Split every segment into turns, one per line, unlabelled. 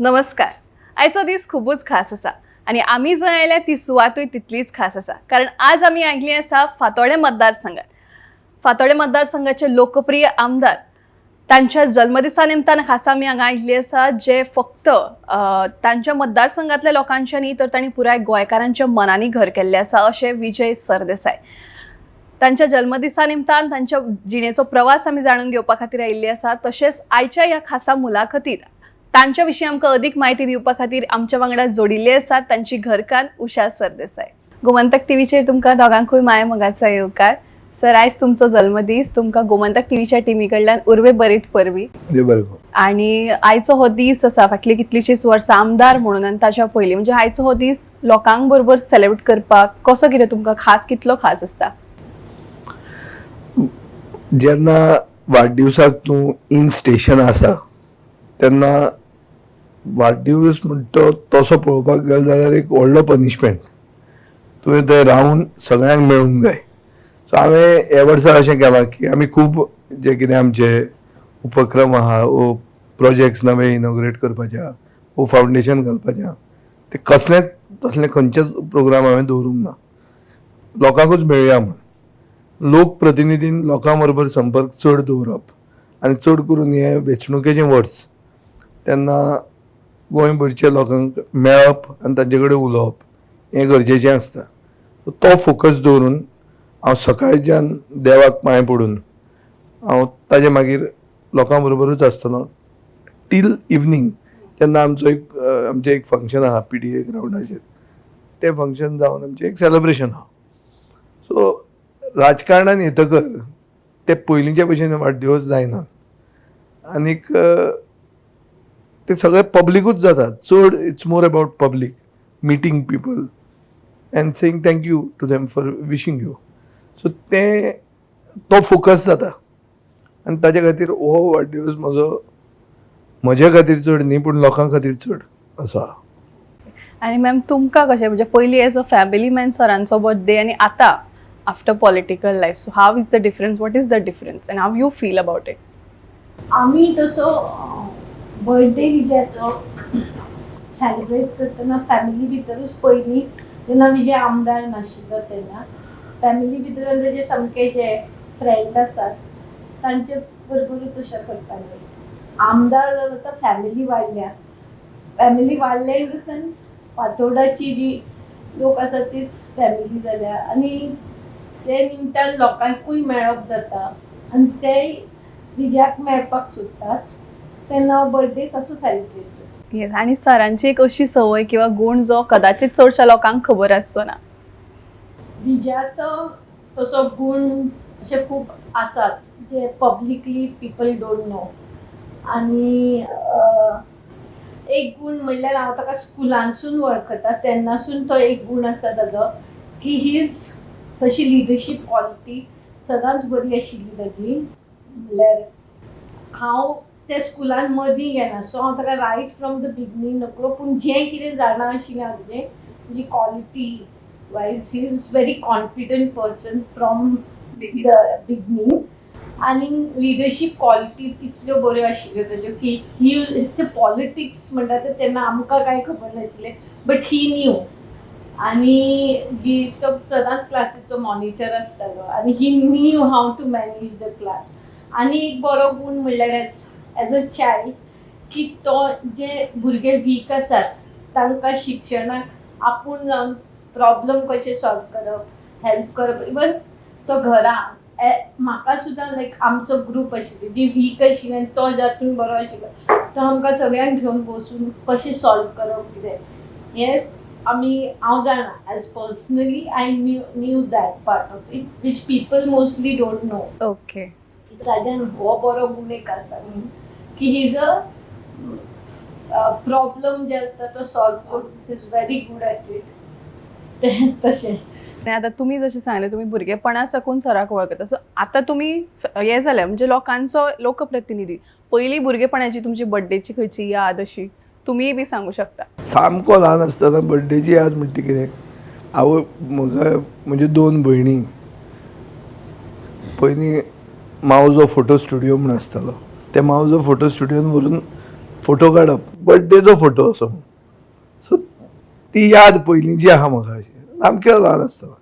नमस्कार. आयचो दीस खुबूच खास आसा आनी आमी जंय आयल्या ती सुवातूय तितलीच खास आसा, कारण आज आमी आयिल्ली आसा फातोडें मतदारसंघात. फातोडें मतदारसंघाचे लोकप्रिय आमदार तांच्या जल्मदिसा निमतान खासा आमी हांगा आयिल्ली आसा, जे फक्त तांच्या मतदारसंघातल्या लोकांच्या न्ही तर तांणी पुराय गोंयकारांच्या मनांनी घर केल्लें आसा अशें विजय सरदेसाय. तांच्या जल्मदिसा निमतान तांच्या जिणेचो प्रवास आमी जाणून घेवपा खातीर आयिल्ली आसा. तशेंच आयच्या ह्या खासा मुलाखतीत तांच्या विशीं आमकां अदीक म्हायती दिवपा खातीर आमच्या वांगडा जोडिल्ले आसात तांची घरकान्न उषा सरदेसाय. गोमंतक टीव्हीचेर तुमकां दोगांकूय माया मोगाचो येवकार. सर, आयज तुमचो जल्मदीस, तुमकां गोमंतक टीव्हीच्या टिमी कडल्यान उर्बे बरीत परबी.
म्हणजे बरें करूं.
आणि आयचो हो दीस आसा, फाटली कितलीशींच वर्सां आमदार म्हणून आनी ताच्या पयलीं, म्हणजे आयचो हो दीस लोकांक बरोबर सेलेब्रेट करपाक कसो कितें तुमकां खास, कितलो खास आसता?
जेन्ना वाडदिवसाक तूं इन स्टेशन आसा तेन्ना वाडदिवस म्हणटा तो तसो पळोवपाक गेलो जाल्यार एक व्हडलो पनिशमेंट. तुवें थंय रावन सगळ्यांक मेळूंक जाय. सो हांवें ह्या वर्सा अशें केलां की आमी खूब जे कितें आमचे उपक्रम आहा वो प्रोजेक्ट्स नवे इनॉग्रेट करपाचे आहा वो फावंडेशन घालपाचें आहा, ते कसलेंच तसलें खंयचेच प्रोग्राम हांवें दवरूंक ना. लोकांकूच मेळया म्हूण लोकप्रतिनिधीन लोकां बरोबर संपर्क चड दवरप आनी चड करून हें वेंचणुकेचें वर्स, तेन्ना गोंयभरच्या लोकांक मेळप आनी तांचे कडेन उलोवप हें गरजेचें आसता. तो फोकस दवरून हांव सकाळच्यान देवाक पांय पडून हांव ताजे मागीर लोकां बरोबरूच आसतलो टील इवनींग, तेन्ना आमचो एक आमचें एक फंक्शन आहा पीडीए ग्रावंडाचेर. तें फंक्शन जावन आमचें एक सेलेब्रेशन आहा. सो राजकारणान येतकर ते पयलींच्या भशेन वाडदिवस जायना आनीक ते सगळे पब्लिकूच जाता चड. It's more about public meeting people and saying thank you to them for wishing you. So तें तो फोकस जाता आनी ताजे खातीर हो वाडदिवस म्हजो म्हजे खातीर चड न्ही, पूण लोकां खातीर चड असो आहा.
आनी मॅम, तुमकां कशें, म्हणजे पयलीं एज अ फॅमिली मॅन सरांचो बर्थडे आनी आतां after political life, so how is the difference, what is the difference and how you feel about it?
आमी तसो बर्थडे विजयाचो सेलिब्रेट करतना फॅमिली भितरूच. पयलीं जेन्ना विजय आमदार नाशिल्लो तेन्ना फॅमिली भितर आनी तेजे सामके जे फ्रेंड आसात तांचे बरोबरूच अशें करताले. आमदार जावन आतां फॅमिली वाडल्या. फॅमिली वाडल्या इन the sense फातोर्डाची जी लोक आसा तीच फॅमिली जाल्या आनी ते निमतान लोकांकूय मेळप जाता आनी तेय विजयाक मेळपाक सोदतात, तेन्ना हांव बर्थडे तसो सेलिब्रेट करता.
येस, आनी सरांची एक अशी संवय किंवा गूण जो कदाचित चडशा लोकांक खबर आसचो ना?
विजयाचो तसो गूण अशे खूब आसात जे पब्लिकली पिपल don't know. आनी एक गूण म्हणल्यार हांव ताका स्कुलानसून वळखता तेन्नासून तो एक गूण आसा ताजो की his तशी लिडरशीप क्वॉलिटी सदांच बरी आशिल्ली ताजी. म्हणल्यार हांव त्या स्कुलान मदीं गेना, सो हांव ताका रायट फ्रॉम the beginning नकळो, पूण जें कितें जाणा आशिल्लें हांव ताजें, ताजी quality wise he is very confident person from the beginning. आनी लिडरशीप क्वॉलिटीज इतल्यो बऱ्यो आशिल्ल्यो ताज्यो की ही ते पॉलिटिक्स म्हणटा ते तेन्ना आमकां कांय खबर नाशिल्लें, बट he new. आनी जी तो सदांच क्लासीचो मॉनिटर आसतालो आनी he knew how to manage the class. आनी एक बरो गूण म्हणल्यार एज अ चायल्ड की तो जे भुरगे वीक आसात तांकां शिक्षणाक आपूण जावन प्रॉब्लम कशें सॉल्व करप, हेल्प करप. इवन तो घरा म्हाका सुद्दां लायक आमचो ग्रूप आशिल्लो जी वीक आशिल्ली आनी तो जातून बरो आशिल्लो, तो आमकां सगळ्यांक घेवन बसून कशें सॉल्व करप कितें हें आमी हांव जाणा. As personally I knew that part of it which people mostly don't know. ताज्यान हो बरो गूण एक आसा म्हणून की he is a problem जे आसता तो सॉल्व करून is very good at it ते तशें.
आनी आतां तुमी जशें सांगलें, तुमी भुरगेपणा साकून सराक वळखता, सो आतां तुमी हें जालें, म्हणजे लोकांचो लोकप्रतिनिधी. पयलीं भुरगेपणाची तुमची बड्डेची खंयची याद अशी तुमीय बी सांगू शकता?
सामको ल्हान आसतना बड्डेची याद म्हणटा कितें, आवय म्हाका, म्हणजे दोन भयणी, पयलीं मावजो फोटो स्टुडियो म्हूण आसतालो, त्या मावजो फोटो स्टुडियोन व्हरून फोटो काडप, बड्डेचो फोटो असो म्हणून. सो ती याद पयलींची आहा म्हाका, अशी सामकें ल्हान आसतना.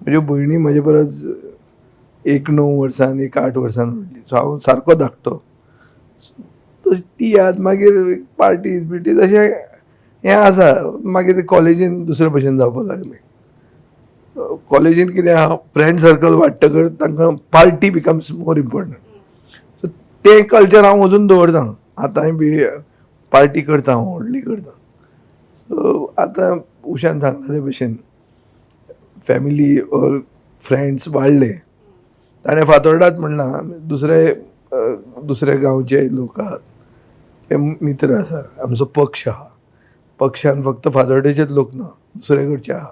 म्हज्यो भयणी म्हजे परस एक 9 वर्सान, एक 8 वर्सान व्हडली, सो हांव सारको धाकटो. सो ती याद. मागीर पार्टीज बिर्टीज अशें हें आसा. मागीर ते कॉलेजीन दुसरे भशेन जावपाक लागलें. कॉलेजीन कितें आहा, फ्रेंड सर्कल वाडटकर तांकां party becomes more important. So तें कल्चर हांव अजून दवरता, आतांय बी पार्टी करता हांव, व्हडली करता. सो आतां उशान सांगला ते भशेन फॅमिली ऑर फ्रेंड्स वाडले, ताणें फातोर्डात म्हणलां, दुसरे दुसरे गांवचे लोक आहात, ते मित्र आसा, आमचो पक्ष आहा, पक्षान फक्त फातोर्डेचेच लोक ना, दुसरे कडचे आहा.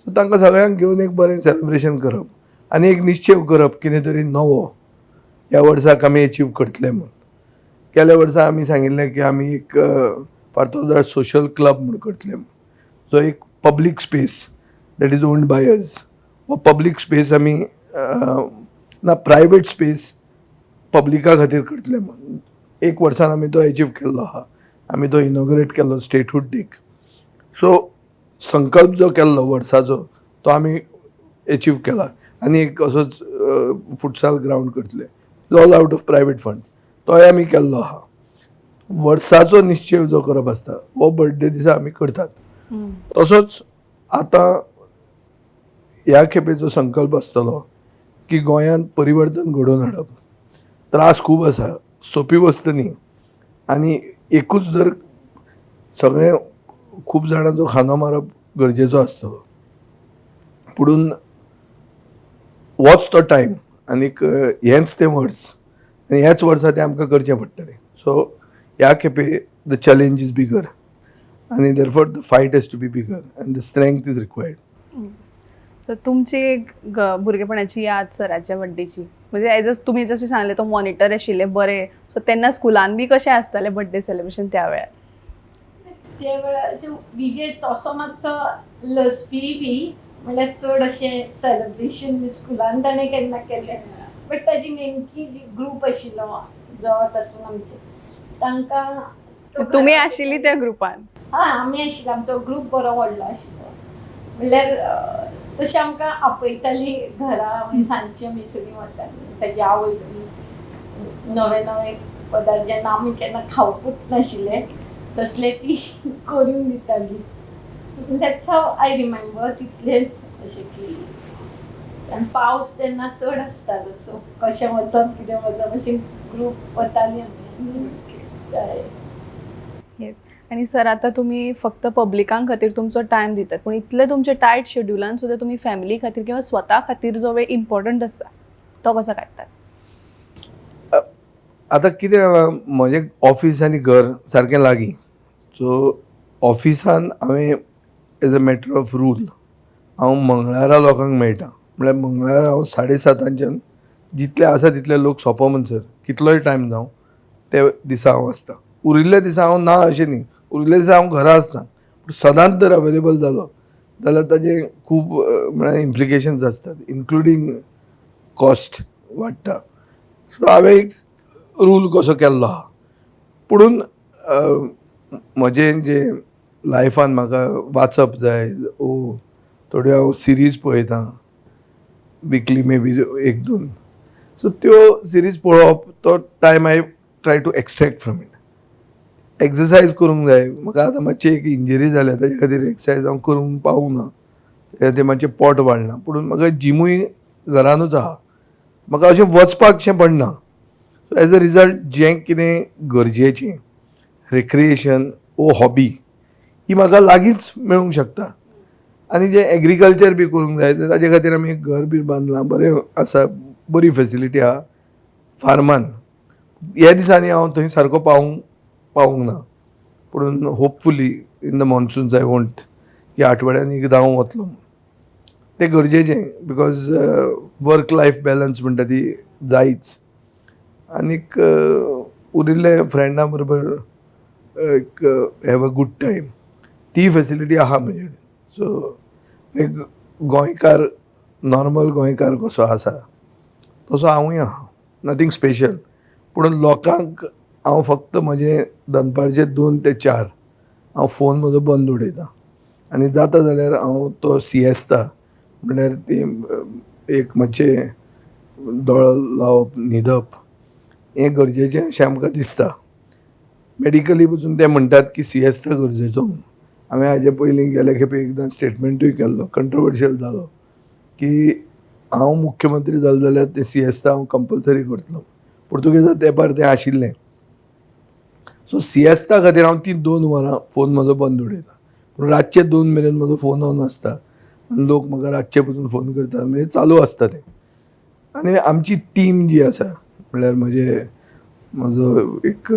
सो तांकां सगळ्यांक घेवन एक बरें सेलिब्रेशन करप आनी एक निश्चेव करप, कितें तरी नवो ह्या वर्साक आमी एचीव करतले म्हूण. गेल्या वर्सा आमी सांगिल्लें की आमी एक फातोर्डा सोशल क्लब म्हूण करतले म्हूण, जो एक public space that is owned by us, हो पब्लीक स्पेस आमी ना प्रायवेट स्पेस पब्लिका खातीर करतले म्हूण. एक वर्सान आमी तो एचीव केल्लो आहा, आमी तो इनॉग्रेट केल्लो स्टेटहूड डेक. सो संकल्प जो केल्लो वर्साचो तो आमी एचीव केला आनी एक असोच फुटसाल ग्रावंड करतले, all out of private fund, तोय आमी केल्लो आहा. वर्साचो निश्चेव जो करप आसता हो बर्थडे दिसा आमी करतात. तसोच आतां ह्या खेपेचो संकल्प आसतलो की गोंयांत परिवर्तन घडोवन हाडप. त्रास खूब आसा, सोंपी वस्त न्ही, आनी एकूच जर सगळें खूब जाणांचो खांदो मारप गरजेचो आसतलो. पुणून होच तो टायम आनीक हेंच तें वर्स आनी ह्याच वर्सा तें आमकां करचें पडटलें. सो ह्या खेपे the challenge is bigger आनी therefore the fight has to be bigger and the strength is required.
तर तुमची एक भुरगेपणाची याद सराच्या बड्डेची, म्हणजे एज अ तुमी जशें सांगलें, तो मॉनिटर आशिल्ले बरे, सो तेन्ना स्कुलान बी कशें आसतालें बड्डे सेलिब्रेशन त्या वेळार?
त्या वेळार अशें विजय तसो मातसो लजपी बी, म्हणल्यार चड अशें सेलिब्रेशन बी स्कुलान ताणें केन्ना केलें, बट ताजी नेमकी जी ग्रूप आशिल्लो जो तातूंत आमचे तांकां
तुमी आशिल्ली त्या ग्रुपान?
हय, आमी आशिल्ले. आमचो ग्रूप बरो व्हडलो आशिल्लो, म्हणल्यार तशें आमकां आपयताली घरा. मागीर सांजची आमी सगळीं वतालीं. ताजी आवय बरी नवे नवे पदार्थ, जेन्ना आमी केन्ना खावपूच नाशिल्ले, तसले ती करून दिताली. That's how I remember, तितलेंच अशें की. आनी पावस तेन्ना चड आसतालो, सो कशें वचप, कितें वचप, अशें ग्रूप वताली आमी आनी
येस, आनी सर, आतां तुमी फक्त पब्लिकां खातीर तुमचो टायम दितात, पूण इतले तुमचे टायट शेड्युलान सुद्दां तुमी फॅमिली खातीर किंवा स्वता खातीर जो वेळ इम्पॉर्टंट आसता तो कसो काडटात?
आतां कितें जालां, म्हजें ऑफीस आनी घर सारकें लागीं. सो ऑफिसान हांवें as a matter of rule हांव मंगळारा लोकांक मेळटा. म्हळ्यार मंगळारा हांव 7:30च्यान जितले आसा तितले लोक सोंपो म्हणसर, कितलोय टायम जावं, ते दिसा हांव आसता. उरिल्ल्या दिसा हांव ना अशें न्ही, उरिल्ल्या दिसा हांव घरा आसता. पूण सदांच जर अवेलेबल जालो जाल्यार ताजे खूब म्हळ्यार इम्प्लिकेशन्स आसतात, इन्क्लुडींग कॉस्ट वाडटा. सो हांवें एक रूल कसो केल्लो आहा. पुणून म्हजें जें लायफान म्हाका वाचप जाय ओ थोड्यो हांव सिरीज पळयतां, विकली मे बी एक दोन, सो त्यो सिरीज पळोवप, तो time I try to extract from it. Exercise करूंक जाय म्हाका. आतां मातशी एक इंजरी जाल्या, ताजे खातीर एक्सरसायज हांव करूंक पावूंक ना, तेज्या खातीर मातशें पोट वाडलां. पूण म्हाका जिमूय घरानूच आहा, म्हाका अशें वचपाकशें पडना. सो एज अ रिजल्ट जें कितें गरजेचें रिक्रिएशन ओ हॉबी ही म्हाका लागींच मेळूंक शकता. आनी जें एग्रीकल्चर बी करूंक जाय, ताजे खातीर आमी एक घर बी बांदलां, बरें आसा, बरी फेसिलिटी आहा फार्मान. ह्या दिसांनी हांव थंय सारको पावूंक ना, पूण hopefully in the monsoons I want ह्या आठवड्यान एकदां हांव वतलो. तें गरजेचें, because work life balance म्हणटा ती जायच. आनीक उरिल्ले फ्रेंडा बरोबर एक have a good time, ती फेसिलिटी आहा म्हजे कडेन. सो एक गोंयकार, नॉर्मल गोंयकार कसो आसा तसो हांवूय आहा, नथींग स्पेशल. पूण लोकांक हांव फक्त म्हजें दनपारचे 2 ते 4 हांव फोन म्हजो बंद उडयता आनी जाता जाल्यार हांव तो सिएस्ता म्हणल्यार ती एक मातशें दोळो लावप, न्हिदप हें गरजेचें अशें आमकां दिसता. मेडिकली पसून ते म्हणटात की सिएस्ता गरजेचो म्हणून. हांवें हाजे पयलीं गेले खेपे एकदां स्टेटमेंटूय केल्लो, कंट्रोवर्शियल जालो, की हांव मुख्यमंत्री जालो जाल्यार ते सिएस्ता हांव कंपलसरी करतलो. पुर्तुगेजा तेंपार तें आशिल्लें. सो सिएस्ता खातीर हांव ती 2 वरां फोन म्हजो बंद उडयता. पूण रातचे 2 मेरेन म्हजो फोन ऑन आसता आनी लोक म्हाका रातचे पसून फोन करता, म्हणजे चालू आसता तें. आनी आमची टीम जी आसा म्हणल्यार म्हजो एक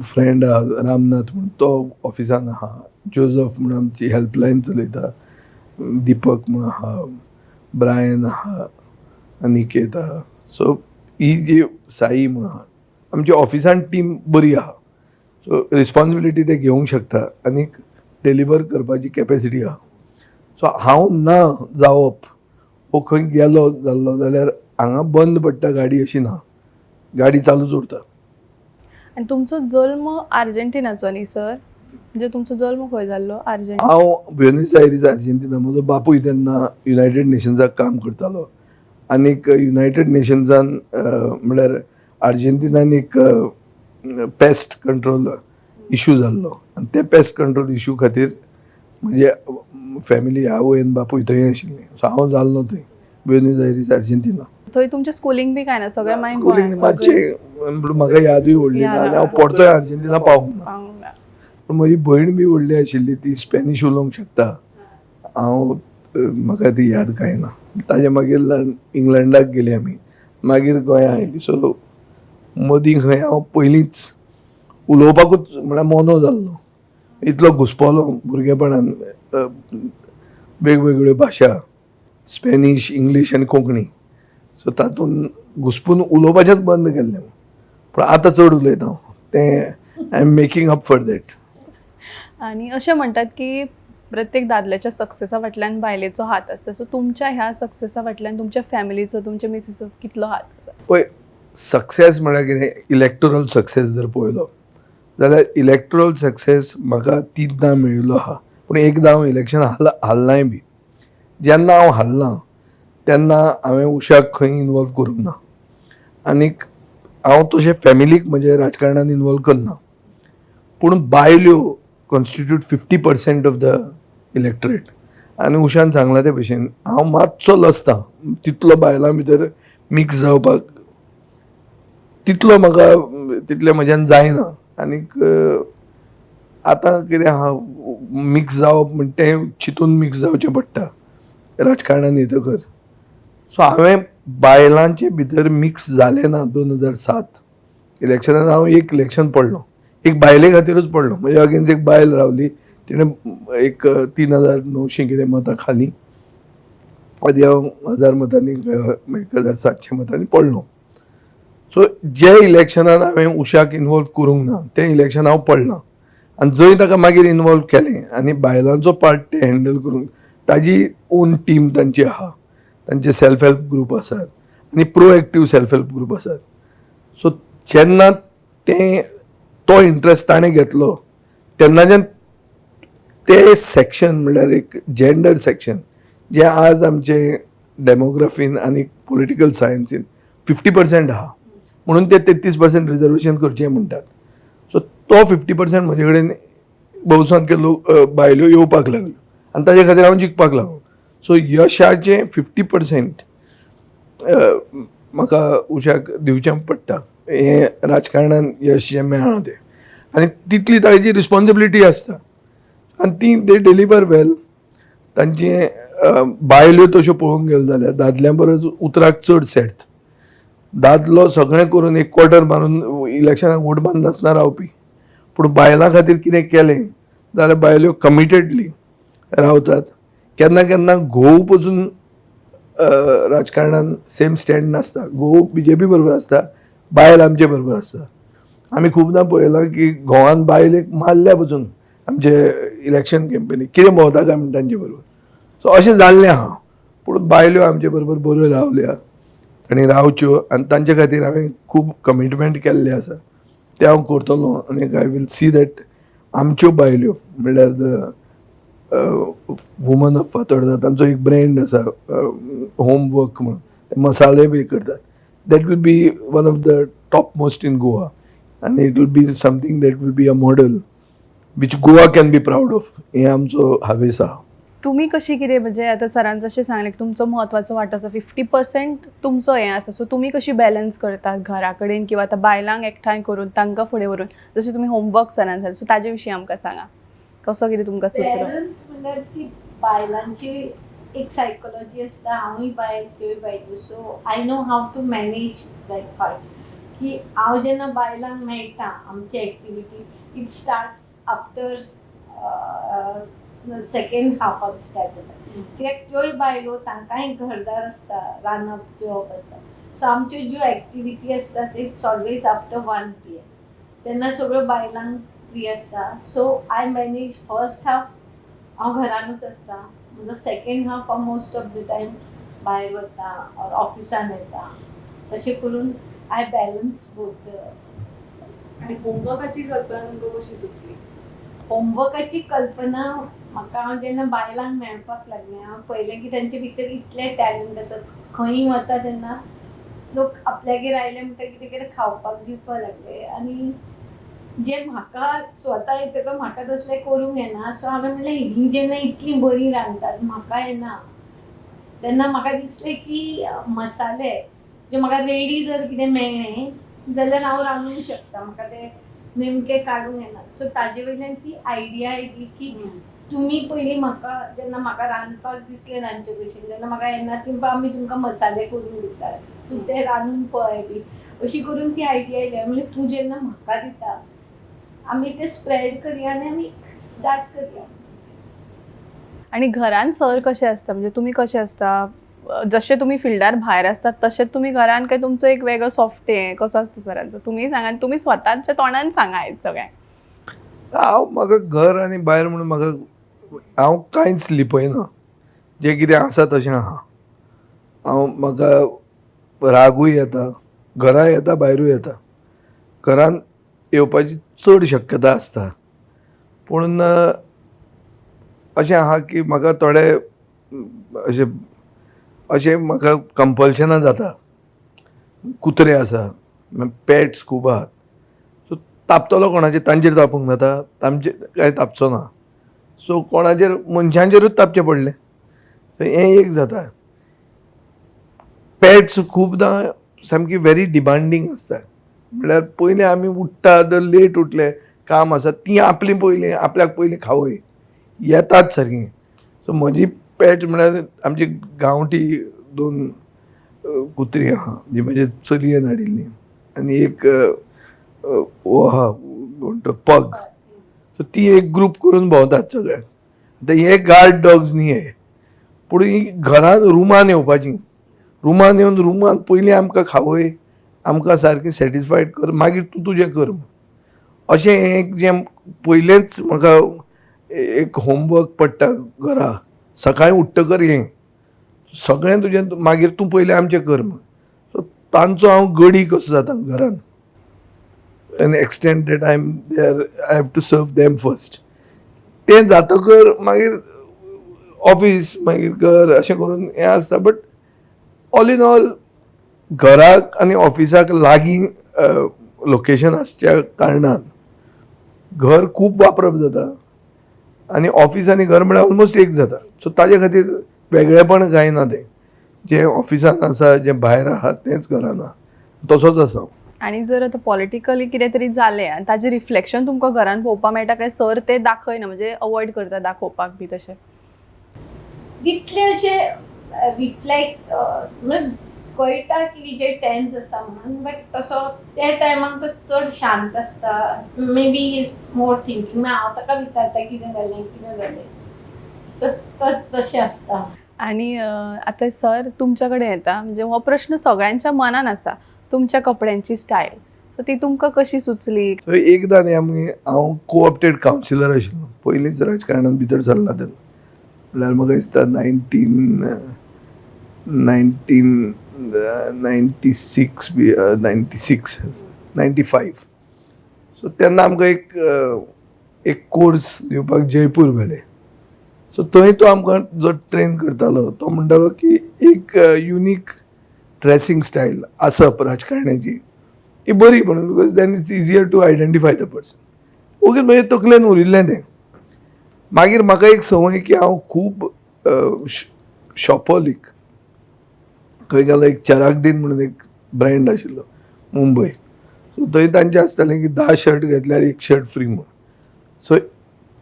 फ्रेंड आहा रामनाथ म्हूण, तो ऑफिसान आहा, जोजफ म्हूण आमची हेल्पलायन चलयता, दिपक म्हूण आहा, ब्रायन आहा, अनिकेत आहा. सो ही जी साई म्हूण आहा, आमची ऑफिसान टीम बरी आहा. सो रिस्पोन्सिबिलिटी ते घेवंक शकता आनी डिलिव्हर करपाची कॅपेसिटी आहा. सो हांव ना जावप वो खंय गेलो जाल्लो जाल्यार हांगा बंद पडटा गाडी अशी ना, गाडी चालूच उरता.
आनी तुमचो जल्म आर्जेंटिनाचो न्ही सर? म्हणजे तुमचो जल्म खंय जाल्लो? आर्जेंटिना.
हांव ब्युनोस आयरीस आर्जेंटिना. म्हजो बापूय तेन्ना युनायटेड नेशन्साक काम करतालो आनीक युनायटेड नेशन्सान म्हणल्यार आर्जेंटिनान एक पेस्ट कंट्रोल इशू जाल्लो आनी ते पेस्ट कंट्रोल इशू खातीर म्हणजे फॅमिली आवय आनी बापूय थंय आशिल्ली. सो हांव जाल्लो थंय ब्युनोस आयरीस आर्जेंटिना.
थंय तुमचें स्कुलींग बी कांय ना, सगळें मागीर
स्कुलींग मातशें म्हाका यादूय व्हडली ना आनी हांव परतोय आर्जेंटिना पावूंक ना. पूण म्हजी भयण बी व्हडली आशिल्ली, ती स्पॅनिश उलोवंक शकता. हांव म्हाका ती याद कांय ना. ताजे मागीर इंग्लंडाक गेली आमी, मागीर गोंया आयली. सो मदीं खंय हांव पयलींच उलोवपाकूच म्हळ्यार मोनो जाल्लो, इतलो घुसपलो भुरगेपणान. वेगवेगळ्यो भाशा, स्पॅनिश, इंग्लीश आनी कोंकणी, सो तातूंत घुसपून उलोवपाचेंच बंद केल्लें. पूण आतां चड उलयता हांव, तें I am making up for that.
आनी अशें म्हणटात की प्रत्येक दादल्याच्या सक्सेसा फाटल्यान बायलेचो हात आसता. सो तुमच्या ह्या सक्सेसा फाटल्यान तुमच्या फॅमिलीचो, तुमच्या मिसीचो कितलो हात आसा?
पळय, सक्सेस म्हळ्यार कितें, इलेक्टोरल सक्सेस जर पळयलो जाल्यार इलेक्टोरल सक्सेस म्हाका 3दां मेळिल्लो आहा. पूण एकदां हांव इलेक्शन हारलांय बी. जेन्ना हांव हारलां तेन्ना हांवें उशाक खंय इनवॉल्व करूंक ना आनीक हांव तशें फॅमिलीक म्हजे राजकारणान इनवॉल्व करना. पूण बायल्यो constitute 50% of the electorate. आनी उशान सांगलां ते भशेन हांव मातसो लजता तितलो बायलां भितर मिक्स जावपाक, तितलो म्हाका तितलें म्हज्यान जायना. आनीक आतां कितें आहा, मिक्स जावप म्हण तें चिंतून मिक्स जावचें पडटा राजकारणान येतकर. सो हांवें बायलांचे भितर मिक्स जालें ना. 2007 इलेक्शनान हांव एक इलेक्शन पडलो, एक बायले खातीरूच पडलो. म्हणजे अगेन्स्ट एक बायल रावली, तिणें एक 3900 कितें मतां खाली, आनी हांव 1000 मतांनी, 1700 मतांनी पडलो. सो जे इलेक्शनान हांवें उशाक इनवॉल्व करूंक ना तें इलेक्शन हांव पडलां. आनी जंय ताका मागीर इनवॉल्व केलें आनी बायलांचो पार्ट ते हँडल करूंक, ताजी ओन टीम तांची आहा, तांचे सेल्फ हेल्प ग्रूप आसात आनी प्रोएक्टीव सेल्फ हेल्प ग्रूप आसात. सो जेन्ना तें तो इंट्रस्ट ताणें घेतलो तेन्नाच्यान ते सेक्शन म्हणल्यार एक जेंडर सेक्शन जें आज आमचे डेमोग्राफीन आनी पॉलिटिकल सायन्सीन 50% आहा, म्हणून ते 33% रिजर्वेशन करचें म्हणटात. सो तो 50% म्हजे कडेन बहुसंख्य लोक बायल्यो येवपाक लागल्यो आनी ताजे खातीर हांव जिखपाक लागलो. सो यशाचें 50% म्हाका उशाक दिवचें पडटा, हें राजकारणान यश जें मेळ्ळां तें. आनी तितली ताजी रिस्पोन्सिबिलिटी आसता आनी ती दे डिलिव्हर वेल. तांचे बायल्यो तश्यो पळोवंक गेले जाल्यार दादल्यां परस उतराक चड सेर्त. दादलो सगळें करून एक क्वॉर्टर मारून इलेक्शनाक वोट मारनासतना रावपी, पूण बायलां खातीर कितें केलें जाल्यार बायल्यो कमिटेडली रावतात. केन्ना केन्ना घोव पसून राजकारणान सेम स्टँड नासता, घोव बीजेपी बरोबर आसता, बायल आमचे बरोबर आसता. आमी खुबदां पळयलां की घोवान बायलेक मारल्या पसून आमचे इलेक्शन कॅम्पेनीक, कितें भोंवता काय म्हण तांचे बरोबर. सो अशें जाल्लें आहा, पूण बायल्यो आमचे बरोबर बऱ्यो रावल्या आनी रावच्यो आनी तांचे खातीर हांवें खूब कमिटमेंट केल्लें आसा तें हांव करतलो आनी I will see that आमच्यो बायल्यो म्हणल्यार the woman of Fatorda, तांचो एक ब्रँड आसा होमवर्क म्हणून, ते मसाले बी करतात, that will be one of the top most in Goa आनी it will be something that will be a model which Goa can be proud of. हें आमचो हावेस आहा.
तुमी कशी कितें, म्हणजे आतां सरान जशें सांगलें की तुमचो म्हत्वाचो वांटो आसा, 50% तुमचो हें आसा, सो तुमी कशी बॅलन्स करता घरा कडेन किंवा आतां बायलांक एकठांय करून तांकां फुडें व्हरून, जशें तुमी होमवर्क सरान सांगलें, सो ताजे विशीं आमकां सांगा, कसो कितें तुमकां सुचलो?
बॅलन्स म्हणल्यार, सी, बायलांची एक सायकोलॉजी आसता. हांवूय बायल, त्योय बायलो, so I know how to manage that part की हांव जेन्ना बायलांक मेळटा, आमची activity it starts after second हाफाक start जाता, कित्याक त्योय बायलो, तांकांय घरदार आसता, रांदप जेवप आसता. सो आमच्यो ज्यो एक्टिविटी आसता ते it's always after 1 p.m., तेन्ना सगळ्यो बायलांक फ्री आसता. So I manage first half हांव घरानूच आसता, म्हजो सेकंड हाफ हांव मोस्ट ऑफ the time भायर वता ऑर ऑफिसान वता. तशें करून I balance both.
आनी होमवर्काची कल्पना तुमकां कशी सुचली?
होमवर्काची कल्पना म्हाका, हांव जेन्ना बायलांक मेळपाक लागलें, हांव पळयलें की तांचे भितर इतलें टॅलंट आसा. खंय वता तेन्ना लोक आपल्यागेर आयले म्हणटकीर कितें कितें खावपाक दिवपाक लागले आनी जे म्हाका स्वता येतकर म्हाका तसलें करूंक येना. सो हांवें म्हणलें, हीं जेन्ना इतलीं बरीं रांदतात, म्हाका येना, तेन्ना म्हाका दिसलें की मसाले जे म्हाका रेडी जर कितें मेळ्ळें जाल्यार हांव रांदूंक शकता, म्हाका ते नेमके काडूंक येना. सो ताजे वयल्यान ती आयडिया आयली की तुमी पयलीं म्हाका, जेन्ना म्हाका रांदपाक दिसलें रांदचे भशेन, तेन्ना म्हाका येना, ती आमी तुमकां मसाले करून दितात, तूं ते रांदून पळय बी अशी करून ती आयडिया आयली. म्हणल्यार तूं जेन्ना म्हाका दिता, आमी ते स्प्रेड करया आनी आमी स्टार्ट करया.
आनी घरान सर कशें आसता, म्हणजे तुमी कशें आसता? जशें तुमी फिल्डार भायर आसतात तशेंच तुमी घरान, काय तुमचो एक वेगळो सॉफ्ट हें कसो आसता सरांचो? तुमी सांगा आनी तुमी स्वताच्या तोंडान सांगा हें सगळ्यांक.
हांव म्हाका घर आनी भायर म्हणून म्हाका हांव कांयच लिपयना. जें कितें आसा तशें आहा. हांव म्हाका रागूय येता, घरा येता, भायरूय येता. घरान येवपाची चड शक्यता आसता, पूण अशें आहा की म्हाका थोडे अशें अशें म्हाका कंपल्शनां जाता. कुत्रे आसा, पेट्स खूब आहात, सो तापतलो कोणाचेर? तांचेर तापूंक जाता? तांचेर काय तापचो ना. सो कोणाचेर, मनशांचेरूच तापचें पडलें. सो हें एक जाता. पेट्स खुबदां सामकी व्हेरी डिमांडींग आसता. म्हणल्यार पयलीं आमी उठ्ठा, जर लेट उठले, काम आसा, ती आपलीं पयलीं आपल्याक पयलीं खावय येतात सारकीं. सो म्हजी पेट म्हणल्यार आमची गांवठी दोन कुत्री आहा, जी म्हजे चलयेन हाडिल्ली आनी एक हो आहा कोण तो, पग. सो ती एक ग्रूप करून भोंवतात सगळे. आतां हे गार्ड डॉग्स न्ही हे, पूण ही घरान रुमान येवपाची, रुमान येवन रुमान पयलीं आमकां खावय, आमकां सारकें सॅटिस्फायड कर, मागीर तूं तुजें कर. अशें एक जें पयलेंच म्हाका एक होमवर्क पडटा घरा, सकाळीं उठ्ठकर हें सगळें तुजें, मागीर तूं पयलें आमचें कर म्हण. सो तांचो हांव गडी कसो जाता घरान, an extent that I am there, I have to serve them first. तें जातकर मागीर ऑफीस, मागीर घर, अशें करून हें आसता. बट ऑल इन ऑल घराक आनी ऑफिसाक लागीं लोकेशन आसच्या कारणान घर खूब वापरप जाता आनी ऑफीस आनी घर म्हळ्यार ऑलमोस्ट एक जाता. सो ताजे खातीर वेगळेपण कांय ना. तें जें ऑफिसान आसा, जें भायर आहा, तेंच घरान आहा, तसोच आसा.
आनी जर आतां पॉलिटिकली कितें तरी जालें आनी ताजें रिफ्लेक्शन तुमकां घरान पळोवपाक मेळटा, काय सर ते दाखयना, म्हणजे अवॉयड करता दाखोवपाक बी तशें?
तितले अशें रिफ्लेक्ट म्हणजे कळटा की विजय टेन्स आसा म्हणून, बट तसो त्या टायमाक तो चड शांत आसता. Maybe he's more thinking. मागीर हांव ताका विचारता, कितें जालें, कितें जालें? सो तशें आसता.
आनी आतां सर तुमच्या कडेन येता, म्हणजे हो प्रश्न सगळ्यांच्या मनान आसा, तुमच्या कपड्यांची स्टायल, सो ती तुमकां कशी सुचली?
सो एकदां न्ही आमी, हांव कोऑप्टेड कावन्सिलर आशिल्लो पयलींच राजकारणात भितर सरला तेन्ना, म्हणल्यार म्हाका दिसता 1996 बी, 96, 95. सो तेन्ना आमकां एक एक कोर्स दिवपाक जयपूर व्हेलें. सो थंय तो आमकां जो ट्रेन करतालो तो म्हणटालो की एक युनीक ड्रेसिंग स्टायल आसप राजकारण्याची ही बरी म्हणून, because then it's easier to identify the person. Okay, म्हजे तकलेन उरिल्लें तें. मागीर म्हाका एक संवय की हांव खूब शॉपोलीक खंय गेलो, एक चरागदीन म्हणून एक ब्रँड आशिल्लो मुंबय. सो थंय तांचें आसतालें की 10 शर्ट घेतल्यार एक शर्ट फ्री म्हूण. सो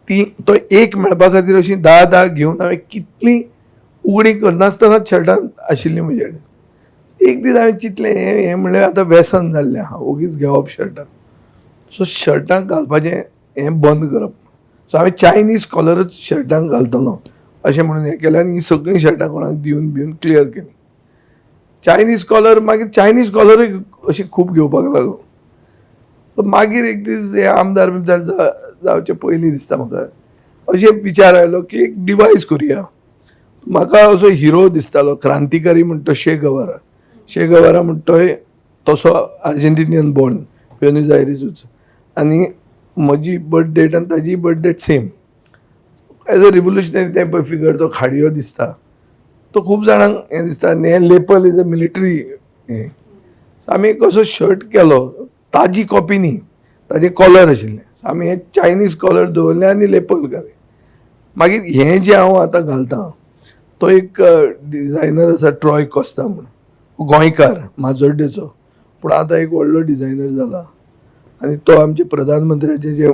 ती तो एक मेळपा खातीर अशीं 10 10 घेवन हांवें कितलीं उगडीं करनासतनाच शर्टां आशिल्लीं म्हजे कडेन. एक दीस हांवें चिंतलें, हें हें म्हणल्यार आतां व्यसन जाल्लें आहा, ओगीच घेवप शर्टां. सो शर्टांक घालपाचें हें बंद करप. सो हांवें चायनीज कॉलरच शर्टांक घालतलो अशें म्हणून हें केलें आनी हीं सगळीं शर्टां कोणाक दिवन बिवन क्लियर केलीं. चायनीज कॉलर, मागीर चायनीज कॉलरूय अशी खूब घेवपाक लागलो. सो मागीर एक दीस हे आमदार बिमदार जावचे पयलीं दिसता म्हाका अशें विचार आयलो की एक डिवायस करुया. म्हाका असो हिरो दिसतालो क्रांतिकारी म्हण तो शे गवारा. शे गवारा म्हण तोय तसो आर्जेंटिनियन बॉर्न, ब्युनोज आयरीसूच, आनी म्हजी बर्थ डेट आनी ताजी birth date same. As a revolutionary तें पळय फिगर, तो खाडयो दिसता, तो खूब जाणांक हें दिसता. आनी हें लेपल is a military हें. आमी एक असो शर्ट केलो, ताजी कॉपी न्ही, ताजे कॉलर आशिल्लें. आमी हे चायनीज कॉलर दवरले आनी लेपल घालें. मागीर हें जें हांव आतां घालतां तो एक डिजायनर आसा ट्रॉय कोस्ता म्हूण, गोंयकार, माजोड्डेचो, पूण आतां एक व्हडलो डिजायनर जाला. आनी तो आमचे प्रधानमंत्र्याचें जें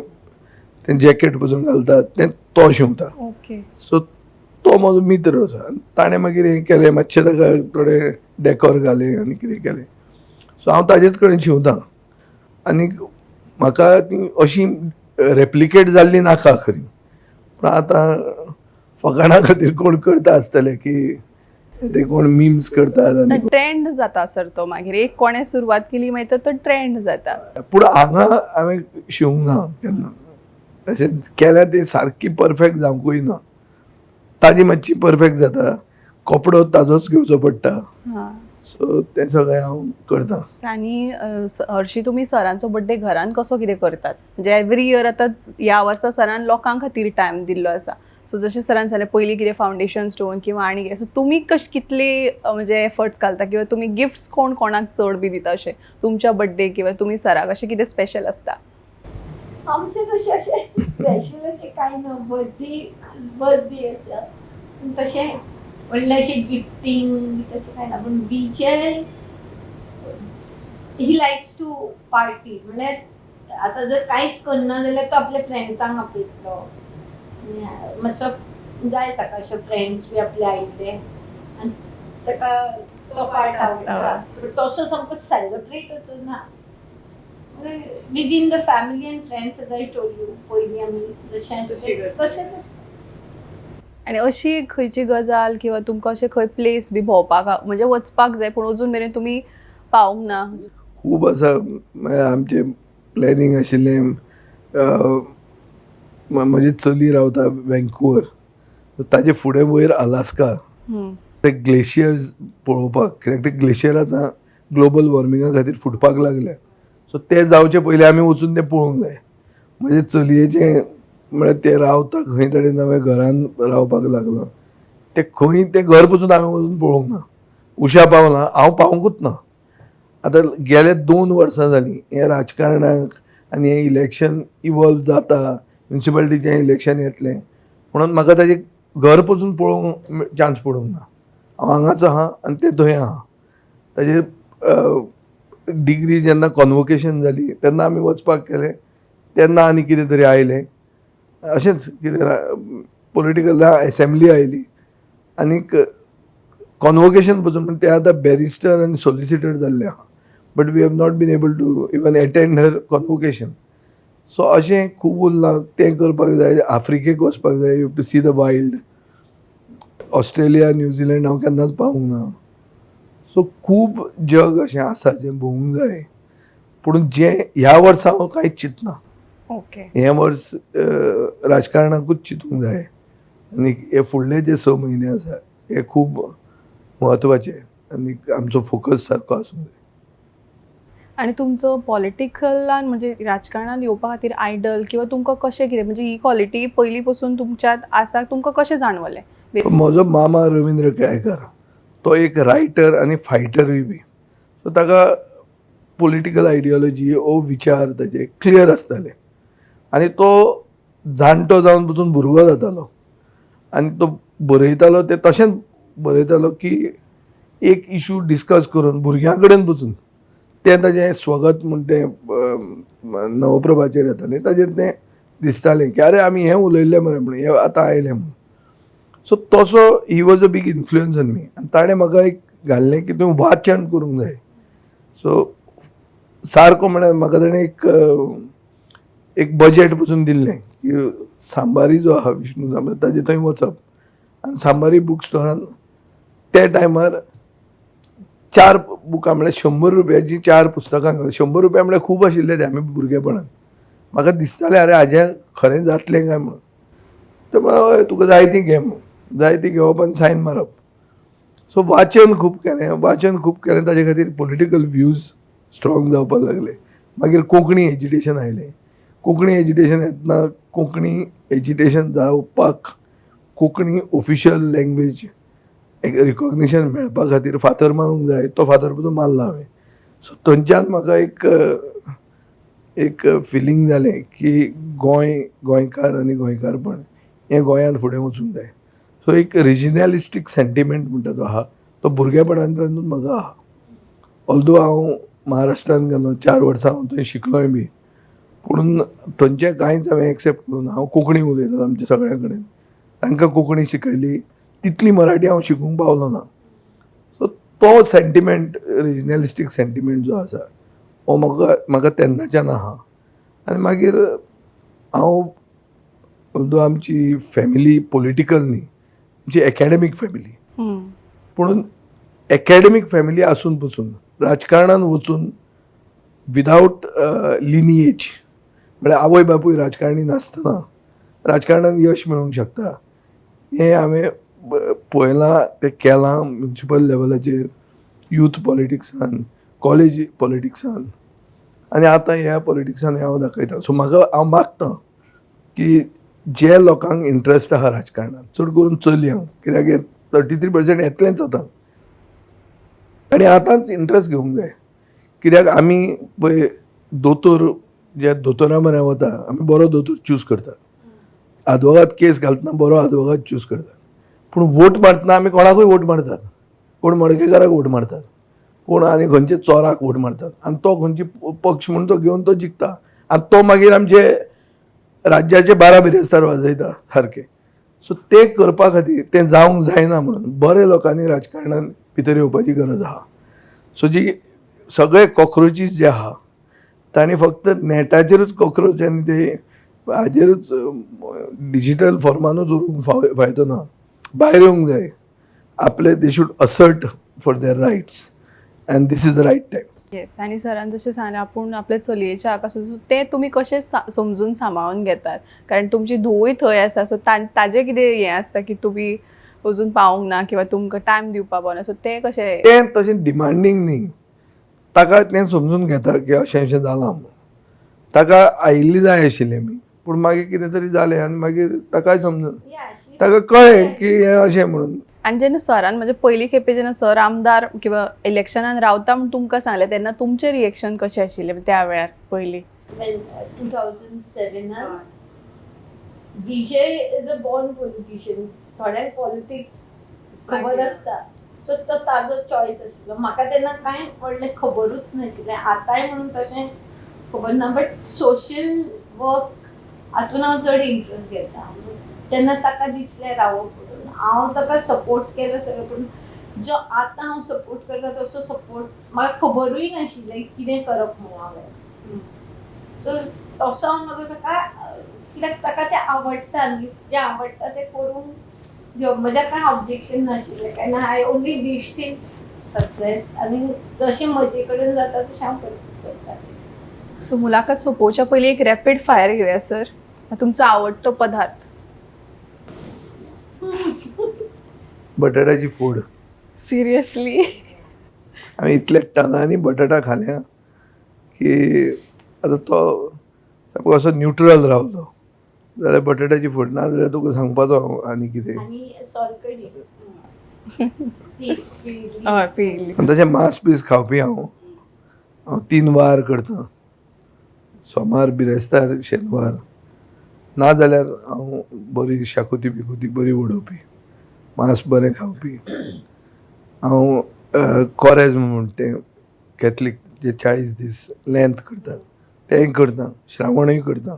तें जॅकेट पसून घालतात तें तो शिंवता. सो तो म्हजो मित्र आसा. आनी ताणें मागीर हें केलें, मातशें ताका थोडें डेकोर घालें आनी कितें केलें. सो हांव ताजेच कडेन शिंवतां आनी म्हाका ती अशी रेप्लिकेट जाल्ली नाका खरी, पूण आतां फकाणां खातीर कोण करता आसतले की ते कोण मिम्स करतात आनी
ट्रेंड जाता सर तो. मागीर एक कोणें सुरवात केली मागीर तो ट्रेंड जाता.
पूण हांगा हांवें शिवंक ना केन्ना अशें केल्यार ती सारकी परफेक्ट जावंकूय ना. ताजी मातशी परफेक्ट जाता, कपडो ताजोच घेवचो पडटा. सो तें सगळें हांव करता.
आनी हरशीं तुमी सरांचो बड्डे घरान कसो कितें करतात? म्हणजे एवरी इयर आतां ह्या वर्सा सरान लोकां खातीर टायम दिल्लो आसा. सो जशें सरान सांगलें पयलीं कितें फावंडेशन स्टोन किंवा आनी कितें, सो तुमी कशें कितले म्हणजे एफर्ट्स घालता किंवा तुमी गिफ्ट्स कोण कोणाक चड बी दिता अशें तुमच्या बड्डे किंवा तुमी सराक अशें कितें स्पेशल आसता?
आमचे तशें अशें स्पेशल अशें कांय ना, बर्थडे is birthday अशें. पूण तशें व्हडलें अशें गिफ्टींग बी तशें कांय ना. पूण Vijay he likes to party, म्हणल्यार आतां जर कांयच करना जाल्यार तो आपल्या फ्रेंड्सांक आपयतलो. मातसो जाय ताका अशे फ्रेंड्स बी आपले आयिल्ले आनी ताका तो पार्ट आवडटा. पूण तसो सामको सेलिब्रेट असो ना, within the family and friends, as I told you पयलीं आमी जशें आसता तशेंच आसता.
आनी अशी खंयची गजाल किंवा तुमकां अशें खंय प्लेस बी भोंवपाक म्हणजे वचपाक जाय पूण अजून मेरेन तुमी पावूंक ना?
खूब आसा. म्हळ्यार आमचें प्लॅनिंग आशिल्लें, म्हजी चली रावता वँकुवर, ताजे फुडें वयर अलास्का, ते ग्लेशियर्स पळोवपाक, कित्याक ते ग्लेशियर आतां ग्लोबल वॉर्मिंगा खातीर फुटपाक लागले. सो ते जावचे पयलीं आमी वचून ते पळोवंक जाय. म्हजे चलयेचें म्हळ्यार ते रावता खंय तरी नव्या घरान रावपाक लागलो, ते खंय तें घर पसून हांवें वचून पळोवंक ना. उशा पावलां, हांव पावोंकूच ना. आतां गेले 2 वर्सां जालीं हें राजकारणाक आनी हें इलेक्शन इवॉल्व जाता, म्युनिसिपालिटीचें इलेक्शन येतलें म्हणून म्हाका ताजें घर पसून पळोवंक चान्स पडूंक ना. हांव हांगाच आहा आनी तें थंय आहा. ताजेर डिग्री जेन्ना कॉन्वोकेशन जाली तेन्ना आमी वचपाक गेले, तेन्ना आनी कितें तरी आयलें, अशेंच कितें पॉलिटिकल एसेंब्ली आयली आनीक कॉन्वोकेशन पसून. पण ते आतां बॅरिस्टर आनी सोलिसिटर जाल्ले आहा, but we have not been able to even attend her convocation. So अशें खूब उरलां, तें करपाक जाय. आफ्रिकेक वचपाक जाय, you have to see the wild. Australia, New Zealand हांव केन्नाच पावूंक ना. सो खूब जग अशें आसा जें भोंवूंक जाय, पूण जें ह्या वर्सा हांव कांयच चिंतना. हें वर्स राजकारणाकूच चिंतूंक जाय आनी हे फुडले जे 6 म्हयने आसा हे खूब म्हत्वाचे आनी आमचो फोकस सारको आसूंक जाय.
आनी तुमचो पॉलिटिकलान म्हणजे राजकारणान येवपा खातीर आयडल किंवा तुमकां कशें कितें म्हणजे ही क्वॉलिटी पयलीं पसून तुमच्यांत आसा, तुमकां कशें जाणवलें?
म्हजो मामा रविंद्र केळेकार तो एक रायटर आनी फायटरूय बी, सो ताका पॉलिटिकल आयडियोलॉजी ओ विचार ताजे क्लियर आसताले आनी तो जाणटो जावन पसून भुरगो जातालो आनी तो बरयतालो ते तशेंच बरयतालो की एक इशू डिस्कस करून भुरग्यां कडेन पसून तें ताजें स्वगत म्हूण तें नवप्रभाचेर येतालें, ताजेर तें दिसतालें की अरे आमी हें उलयल्लें मरे म्हणून हें आतां आयलें म्हणून. सो तसो he was a big influence on me आनी ताणें म्हाका एक घाल्लें की तुवें वाचन करूंक जाय. सो सारको म्हळ्यार म्हाका ताणें एक एक बजेट पसून दिल्लें की सांबारी जो आहा विष्णू सांबारी ताजे थंय वचप आनी सांबारी बूक स्टोरान त्या टायमार 4 बुकां म्हळ्यार 100 रुपयाचीं 4 पुस्तकां, 100 रुपया म्हळ्यार खूब आशिल्ले ते आमी भुरगेपणान. म्हाका दिसतालें अरे हाजें खरें जातलें काय म्हणून. ते म्हणलें हय तुका जाय ती घे म्हणून, जाय ती घेवप आनी सायन मारप. सो वाचन खूब केलें, वाचन खूब केलें, ताजे खातीर पॉलिटिकल व्यूज स्ट्रॉंग जावपाक लागले. मागीर कोंकणी एजिटेशन आयलें, कोंकणी एजिटेशन येतना कोंकणी एजिटेशन जावपाक कोंकणी ऑफिशियल लँग्वेज एक रिकॉग्निशन मेळपा खातीर फातर मारूंक जाय, तो फातर पसून मारला हांवें. सो थंयच्यान म्हाका एक एक फिलींग जालें की गोंय, गोंयकार आनी गोंयकारपण हें गोंयांत फुडें वचूंक जाय. सो एक रिजनलिस्टीक सेंटिमेंट म्हणटा तो आहा, तो भुरगेपणांतल्यानूच म्हाका आहा. ऑल्दो हांव महाराष्ट्रान गेलो 4 वर्सां हांव थंय शिकलोय बी, पूण थंयचें कांयच हांवें एक्सेप्ट करूं ना. हांव कोंकणी उलयतालो आमच्या सगळ्यां कडेन, तांकां कोंकणी शिकयली, तितली मराठी हांव शिकूंक पावलो ना. सो तो सेंटिमेंट, रिजनलिस्टीक सेंटिमेंट जो आसा हो म्हाका म्हाका तेन्नाच्यान आहा. आनी मागीर हांव ऑल्दो आमची फॅमिली पॉलिटिकल न्ही, आमची एकॅडमीक फॅमिली, पूण एकॅडमीक फॅमिली आसून पसून राजकारणान वचून विदावट लिनिएज म्हळ्यार आवय बापूय राजकारणी नासतना राजकारणान यश मेळोवंक शकता हें हांवें पळयलां, तें केलां म्युनिसिपल लेवलाचेर, यूथ पॉलिटिक्सान, कॉलेज पॉलिटिक्सान, आनी आतां ह्या पॉलिटिक्सान हांव दाखयता. सो म्हाका हांव मागता की जे लोकांक इंट्रस्ट आहा राजकारणान, चड करून चलयांक, कित्याक 33% येतलेंच आतां, आनी आतांच इंट्रस्ट घेवंक जाय. कित्याक आमी पळय दोतोर जे दोतोरा म्हऱ्यान वता आमी बरो दोतोर चूज करतात, आदवोगाद केस घालतना बरो आदवोगाद चूज करतात, पूण वोट मारतना आमी कोणाकूय वोट मारतात, कोण मडकेकाराक वोट मारतात, कोण आनी खंयचे चोराक वोट मारतात, आनी तो खंयची पक्ष म्हूण तो घेवन तो जिखता आनी तो मागीर आमचे राज्याचे 12 बिरेस्तार वाजयता सारके. सो ते करपा खातीर तें जावंक जायना म्हणून बरे लोकांनी राजकारणान भितर येवपाची गरज आहा. सो जी सगळे कॉक्रोचीस जे आहा तांणी फक्त नेटाचेरूच कॉक्रोच आनी ते हाजेरूच डिजीटल फॉर्मानूच उरूंक फायदो ना, भायर येवंक जाय आपले. They should assert for their rights and this is the right time.
Yes. आनी सरान जशें सांगलें आपूण आपल्या चलयेच्या हाका सो तें तुमी कशें समजून सांबाळून घेतात, कारण तुमची धुवूय थंय आसा, सो ताजें कितें हें आसता की तुमी अजून पावूंक ना किंवा तुमकां टायम दिवपा पावना, सो तें कशें?
तें तशें डिमांडींग न्ही, ताका तें समजून घेता की अशें अशें जालां म्हणून. ताका आयिल्ली जाय आशिल्लें मी, पूण मागीर कितें तरी जालें आनी मागीर ताकाय समजून ताका कळ्ळें की हें अशें म्हणून.
आनी जेन्ना सरान म्हणजे पयली खेपे जेन्ना सर आमदार किंवा इलेक्शनान रावता म्हूण तुमकां सांगलें तेन्ना तुमचें रिएक्शन कशें आशिल्लें त्या वेळार पयलीं?
2007 Vijay is a born politician, थोड्यांक पॉलिटिक्स खबर आसता, सो तो ताजो चॉयस आशिल्लो. म्हाका तेन्ना कांय व्हडलें खबरूच नाशिल्लें, आतांय म्हणून तशें खबर ना, बट सोशल वर्क हातून हांव चड इंट्रस्ट घेता. तेन्ना ताका दिसलें रावप म्हणून हांव ताका सपोर्ट केलो सगळें, पूण जो आतां हांव सपोर्ट करता तसो सपोर्ट म्हाका खबरूय नाशिल्लें कितें करप म्हणून हांवें. सो तसो हांव म्हाका ताका, कित्याक ताका तें आवडटा न्ही, जें आवडटा तें करूंक दिवप, म्हज्या कांय ऑब्जेक्शन नाशिल्लें काय ना. I only wish him success आनी जशें म्हजे कडेन जाता तशें हांव करता.
सो मुलाखत सोंपोवच्या पयलीं एक रॅपीड फायर घेवया सर. तुमचो आवडटो पदार्थ?
बटाट्याची फोड.
सिरियसली?
आमी इतले टनांनी बटाटा खाल्या की आतां तो सामको असो न्युट्रल रावलो जाल्यार बटाट्याची फोड ना जाल्यार तुका सांगपाचो हांव आनी कितें.
आनी सोलकडी ती पिळिल्ली.
हय, पिळिल्ली.
आनी तशें मांस पीस खावपी हांव. हांव 3 वार करता, सोमार, बिरेस्तार, शेनवार. ना जाल्यार हांव बरी शाकुती बिकुती बरी उडोवपी, मांस बरें खावपी. हांव कोरेज्म म्हण तें कॅथलीक जे 40 दीस लेंत करतात तेंय करता, श्रावणूय करता.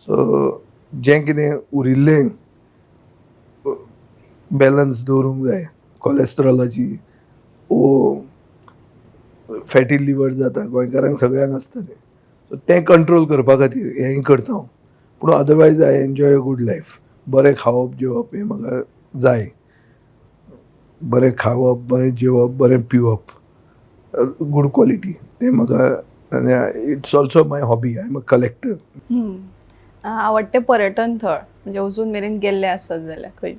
सो जें कितें उरिल्लें बॅलन्स दवरूंक जाय, कॉलेस्ट्रॉलाची ओ फॅटी लिवर जाता गोंयकारांक सगळ्यांक आसता तें, सो तें कंट्रोल करपा खातीर हेंय करता हांव. पूण otherwise I enjoy a good life. बरें खावप जेवप हें म्हाका जाय, बरें खावप, बरें जेवप, बरें पिवप, गूड क्वॉलिटी तें म्हाका. आनी it's also my hobby, I am a collector.
आवडटें पर्यटन थळ म्हणजे अजून मेरेन गेल्ले आसत जाल्यार खंय?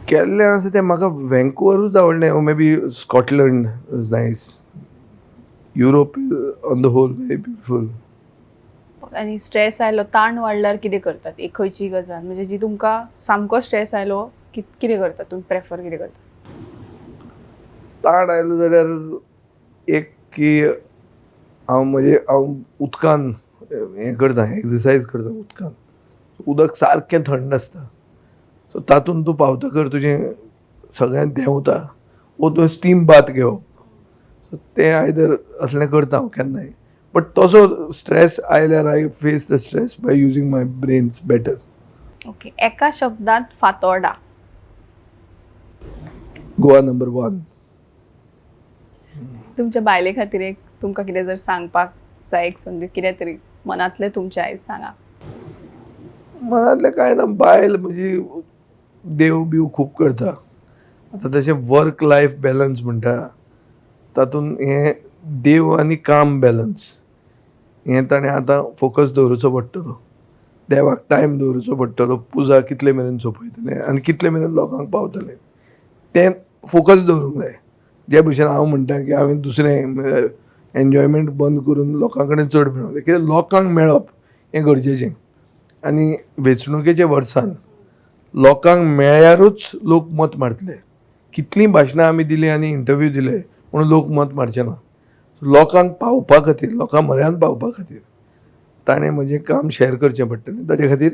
केल्लें आसा तें म्हाका वँकुवरूच आवडलें, may be Scotland is nice, Europe on the whole very beautiful.
आनी स्ट्रेस आयलो, ताण वाडल्यार कितें करतात? एक खंयची गजाल म्हणजे जी तुमकां सामको स्ट्रेस आयलो कितें करतात तुमी, प्रेफर कितें करतात?
ताण आयलो जाल्यार एक की हांव म्हणजे हांव उदकान हें करता, एक्सरसायज करता उदकान. उदक सारकें थंड आसता, सो तातूंत तूं पावतकर तुजें सगळ्यांत देंवता, वो तुवें स्टीम बाथ घेवप, सो तें आयदर असलें करता हांव केन्नाय. बट तसो स्ट्रेस आयल्यार I face the stress by using my brains better.
Okay, एका शब्दांत फातोर्डा.
गोवा नंबर 1.
तुमच्या बायले खातीर एक तुमकां कितें जर सांगपाक जाय, एक संदी कितें तरी मनांतलें तुमच्या आयज सांगा.
मनांतलें कांय ना, बायल म्हजी देव बीव खूब करता. आतां तशें वर्क लायफ बॅलन्स म्हणटा तातूंत हें देव आनी काम बॅलन्स हें ताणें आतां फोकस दवरुचो पडटलो, देवाक टायम दवरुचो पडटलो, पुजा कितले मेरेन सोंपयतलें आनी कितले मेरेन लोकांक पावतलें तें फोकस दवरूंक जाय. जे भशेन हांव म्हणटा की हांवें दुसरें एन्जॉयमेंट बंद करून लोकां कडेन चड मेळोंक जाय, कित्याक लोकांक मेळप हें गरजेचें. आनी वेंचणुकेच्या वर्सान लोकांक मेळ्ळ्यारूच लोक मत मारतले. कितलीं भाशणां आमी दिलीं आनी इंटरव्यू दिले म्हणून लोक मत मारचे ना. लोकांक पावपा खातीर, लोकां म्हऱ्यांत पावपा खातीर ताणें म्हजें काम शॅर करचें पडटलें. ताजे खातीर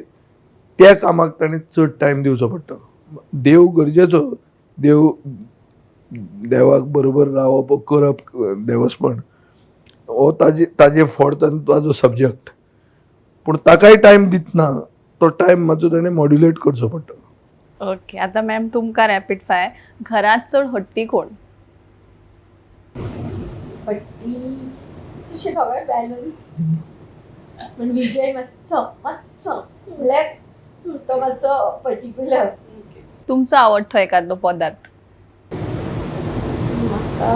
त्या कामाक ताणें चड टायम दिवचो पडटलो. देव गरजेचो, देव देवाक बरोबर रावप करप देवस्पण हो ताजे फोर्त आनी ताजो सब्जॅक्ट, पूण ताकाय टायम दितना तो टायम मातसो ताणें मॉड्युलेट करचो पडटलो.
ओके, आतां मॅम तुमकां रॅपीड फायर. घरांत चड हट्टी कोण?
हट्टी तशें खबर बॅलन्स, पूण विजय मातसो मातसो म्हणल्यार तो मातसो पर्टिक्युलर.
तुमचो आवडटो एखादो पदार्थ?
म्हाका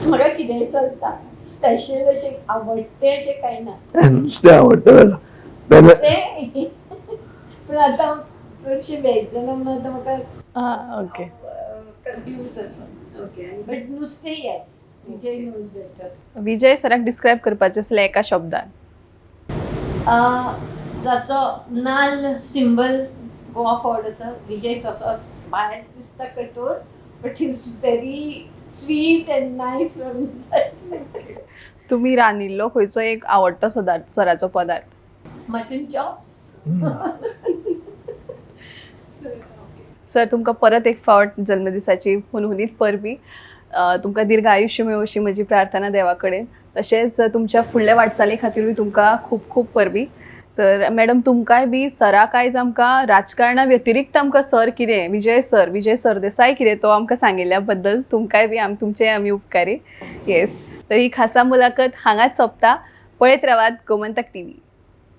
म्हाका कितेंय चलता, स्पेशल अशें आवडटें अशें कांय ना.
नुस्तें आवडटा
नुस्तें पूण आतां चडशें वेज जालां म्हणून आतां म्हाका
ओके
कन्फ्यूज आसा.
ओके,
बट नुस्तें येस, विजय नोज बेटर.
विजय सराक डिस्क्रायब करपाचें आसलें एका शब्दान?
जाचो नाल्ल सिंबल गोवा फॉरवर्डाचो विजय तसोच भायर दिसता कठोर, but he is very sweet and nice from inside.
तुमी रांदिल्लो खंयचो एक आवडटो सराचो पदार्थ?
Mutton chops.
Sir, तुमकां परत एक फावट जल्मदिसाची हुनहुनीत परबी. तुमकां दीर्घ आयुश्य मेळूं अशी म्हजी प्रार्थना देवा कडेन. तशेंच तुमच्या फुडल्या वाटचाली खातीरूय तुमकां खूब खूब परबी. तर मॅडम तुमकांय बी सराक आयज आमकां राजकारणा व्यतिरिक्त आमकां सर कितें, विजय सर, विजय सरदेसाय कितें तो आमकां सांगिल्ल्या बद्दल तुमकांय बी तुमचेय आमी उपकारी. येस, तर ही खासा मुलाखत हांगाच सोंपता. पळयत रावात गोमंतक टीव्ही.